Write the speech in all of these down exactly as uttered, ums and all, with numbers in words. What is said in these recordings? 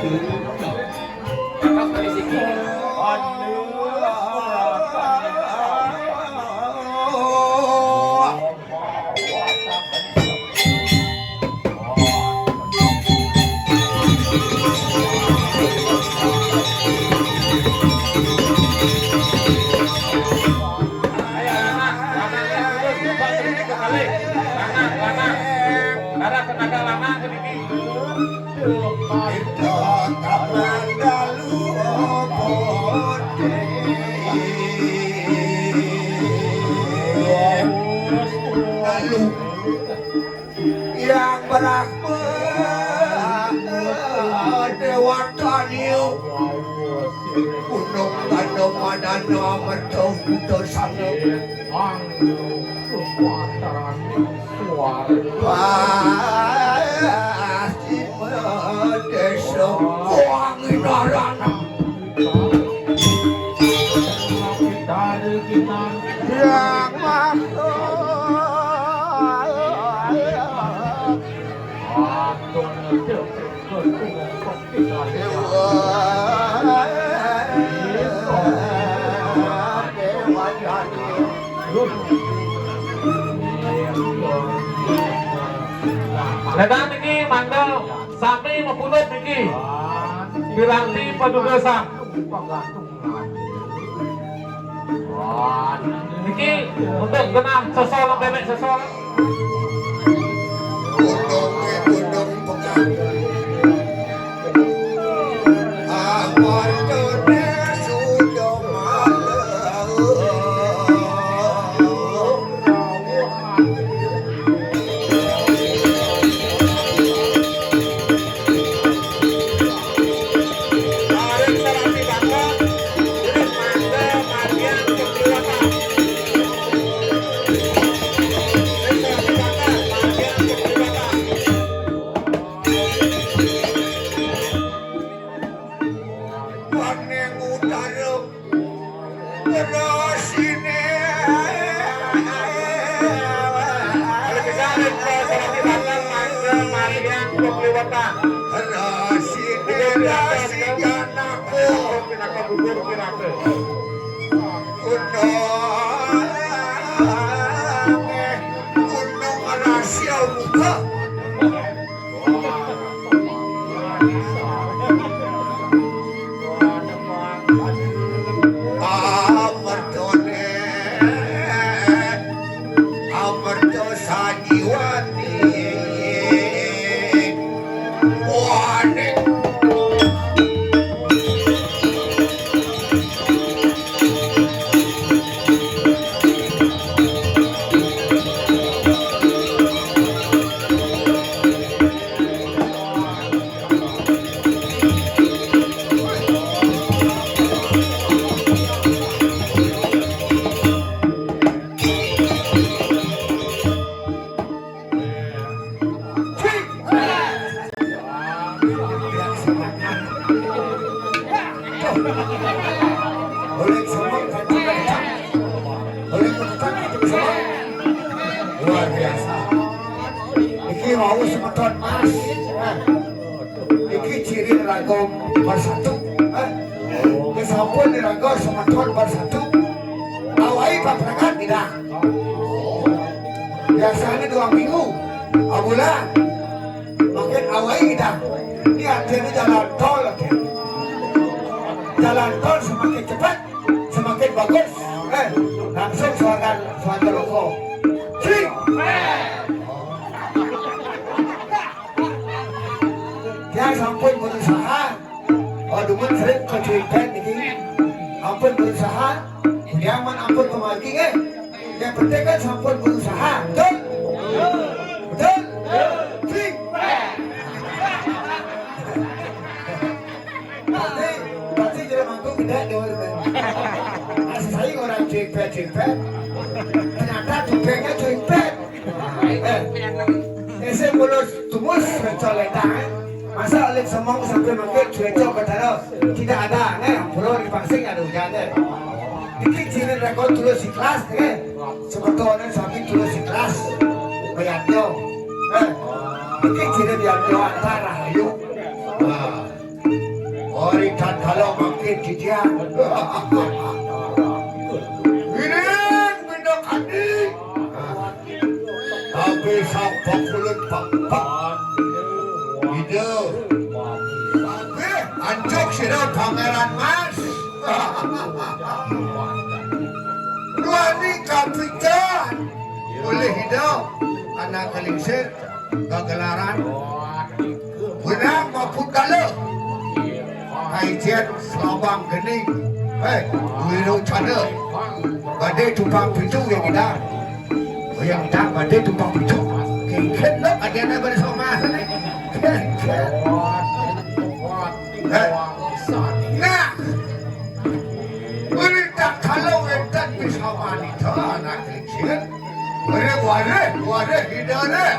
Lanang, lanang, lanang, lanang. Ada tenaga lanang sedikit. Lalu yang berahma Dewata Niu, gunung tanda madana merta buta sangep. Pasti desa Kuang Inarana. Yang masuk Ledang niki mangga sami mapundhut niki. Piranti paduka sang. Niki untuk genah sesol, bebek sesol. Gunung, gunung pekat. Amartane sudah malam. Paning utara Rasine. Kalau bisa, eh, kalau di belakang, mangga, mangga, kok liwatan. Rasine, rasine anakku. Pinaka bubur, pinaka. Gunung, eh, gunung rahasia muka. Amertone, amerto sanjiwani. Wani. Luar biasa. Iki wau semeton Mas. Iki ciri raga bersatu. Kesampun raga semeton bersatu. Awai paperangan tidak. Biasanya dua minggu. Abulan. Makin awai kita. Ini artinya jalan tol, oke. Jalan tol semakin cepat, semakin bagus. Eh, langsung suarga, suarga rokok. Cik. Dia sampun berusaha. Oh, dumun sering ke cuitan ini. Ampun berusaha. Dia man ampun kemari, eh. Yang penting kan sampun berusaha, betul? Betul? Sing. Pasti, pasti jadi mangkuk gede dulu. Nah, saya orang cuipet-cuipet. Ternyata cuipetnya cuipet. Eh, ese mulus tumus coletan. Masa oleh semong sampai mangkuk cueco betara. Tidak ada, eh, pura di Pasing ada hujan, eh. Iki ciri rekor tulus ikhlas, eh. Sebetulnya sami tulus ikhlas. Bayarnya. Eh, iki ciri bayarnya antara ayo. Nah. Bari tatkala mangkin titiang. Wirid minda kandi. Tapi sang pakulut pangpak. Ida. Tapi antuk sira Pangeran Mas. Wani kapican. Oleh ida anak kelingsir kagelaran. Benang maput kala. Kaician selabang geni. Hei, wiro cana. Badai tumpang pitu yang kita. Yang kita badai tumpang pitu. Kengken lo, ada nak bersama sana. Kengken. Hei. Nah. Berita kalau wenten bisa wanita anak kecil. Wareh, wareh, wareh, hidare.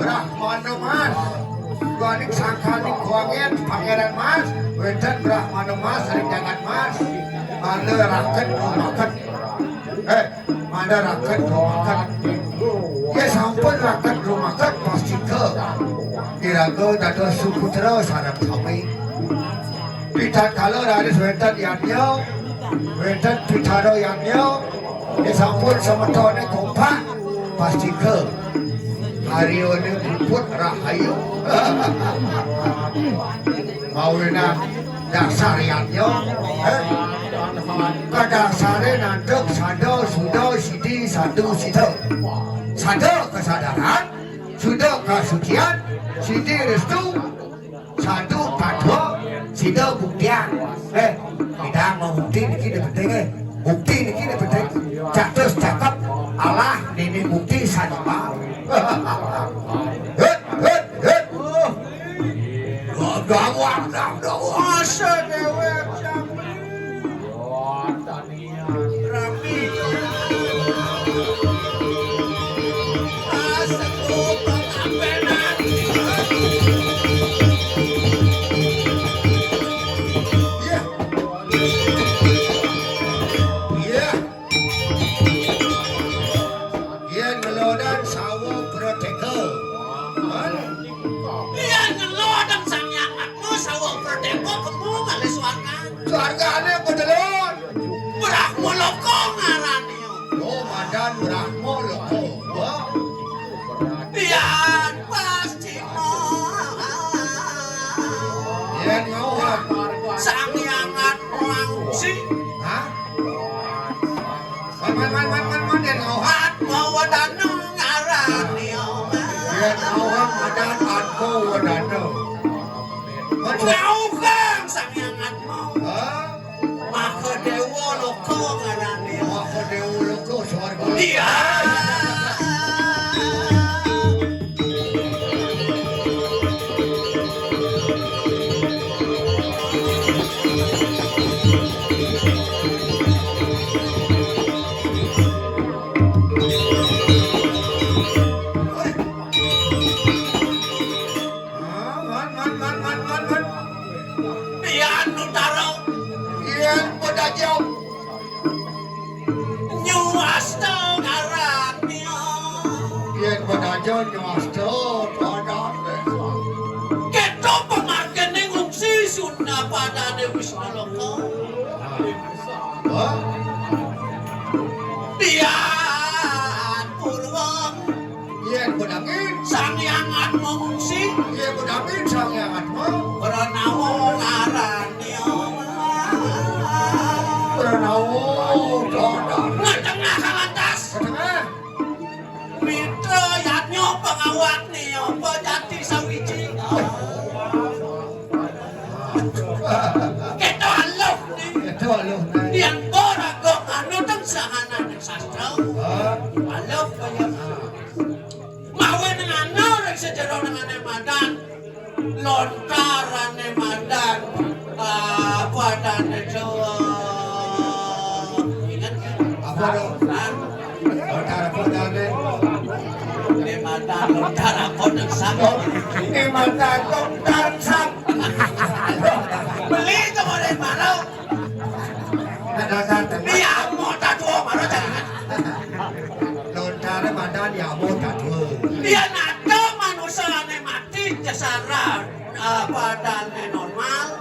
Brahmana Mas. Balik sangkani kuangen Pangeran Mas. Wenten Brahmana Mas, ring jagat Mas. Mana raket rumaket. Eh, mana raket rumaket. Ya sampun raket rumaket pasti ke. Iraga dados suputra sareng sami. Pitan kala raris wenten yadnya, wenten pitara yadnya, ya sampun semetone kompak, pastika hariyane puput rahayu. Mawinan dasar yadnya, eh? Kadasare nantuk sada, suda, sidi, sadu, sida. Sada kesadaran, suda kasucian, sidi restu, sadu patwa, sida buktian. Eh, kita mau bukti niki ne penting, eh. Bukti niki ne penting. Catus cakep, alah nini bukti sanima. Hut, hut, hut. Gawang, gawang. Asa dewek, Jambi. Rami. Asa kok kapenan. Iya. Iya. Yen ngelodan sawo prateka. Yen ngelodan sang yang atma sawo prateka kemu ngalih swarga. Swargane pedelon. Brahma loka ngarane. Oh, madan Brahma loka. Wah. Yan pasti. Yen ngawat. Sang yang atma ngungsi. Hah? Man, man, man, man, man, man, yen ngawat. Atma wedana ngarane. Yen ngawat madan atma wedana. Ngawat sang yang atma. Hah? Maka dewa loka ngarane. Maka dewa loka swarga. Iya. Man, man, man, man, man, man. Yan utara. Yan pedaja. Nyuwasta ngarannya. Yan pedaja nyuwasta padane. Kita pemargene ngungsi suna padane Wisnu Loka. Hah? Dian Purwang. Yen bedangin. Sang Hyang Atma ngungsi. Yen bedangin Sang Hyang Atma. Pranawa ngarane. Pranawa, dadan. Ngetengah lantas. Ngetengah. Mitra yadnya pengawat nih, apa jati sawiji. Kita aluh nih. Kita aluh nih. Yang boraga anu teng sahana ning sastra. Hah? Aluh kaya. Mawe nang ana ring sejeroning ane madan. Lontarane madan. Ah, padane Jawa. Ingat kan? Apa dong? Lontar apa dane? Ane madan lontar apa nang sapa? Ane madan lontar sap. Beli to ore malu. Ada dateng. Iya, mau tatu malu jangan. Lontare madan ya mau tatu. Iya, nada manusia ane mati jasara, eh, padane normal.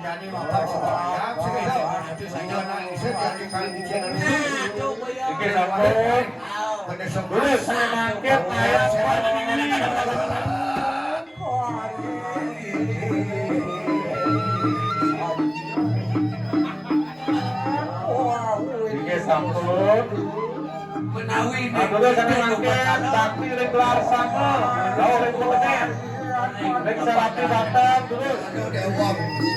Jadi, Bapak, Bapak, ya, saya kira itu saja. Saya tidak akan bikin. Oke, sampun. Terus mangke kaya Inggih sampun. Menawi nah, terus ning mangke bakti ring keluar sama. Jauh ring kutener. Ring sarati datang terus. Dewa,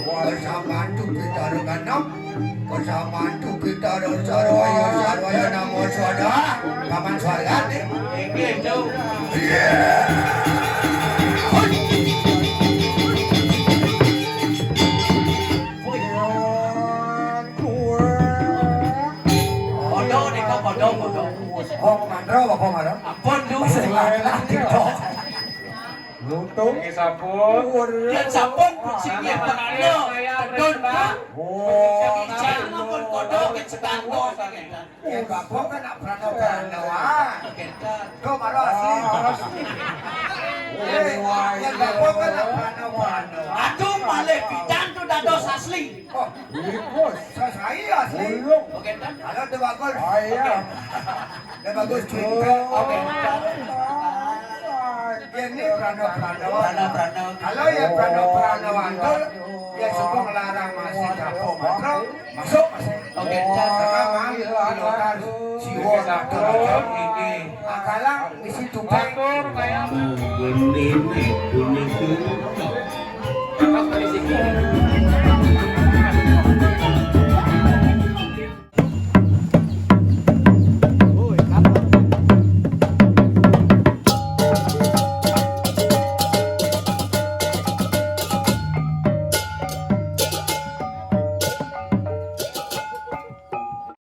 bersama tuh kita dengan Bersama tuh kita ada sarwaya, sarwaya namo swadah. Paman swarga nih. Inggih, Cuk. Iya. Hoi. Kodho nika, kodho, kodho. Oh, mandra apa mandra? Ampun, Cuk. Sing lari-lari, Cuk. Lutung. Nggih sampun. Yen sampun singgih prana, tedun, Pak. Oh. Jangan pun kodho ket sekanto. Yen bapak kan nak prana-prana, wah. Kok baru asli? Ah, asli. Eh, yen bapak kan nak prana-prana. Aduh, malih pidan tu dados asli. Oh, iku. Sesai asli. Ulung. Oke, ten. Halo, De Bagus. Ah, iya. De Bagus cinta. Oke. Ini prana-prana. Prana-prana. Kalau ya prana-prana mantul, ya semua ngelarang masih jago mantul, masuk masih. Oke, ten. Karena mang, pilotar, siwo, natur, ini. Akalang, misi tupeng. Atur, kayak. Nah, gini, gini, gini. Kakak polisi.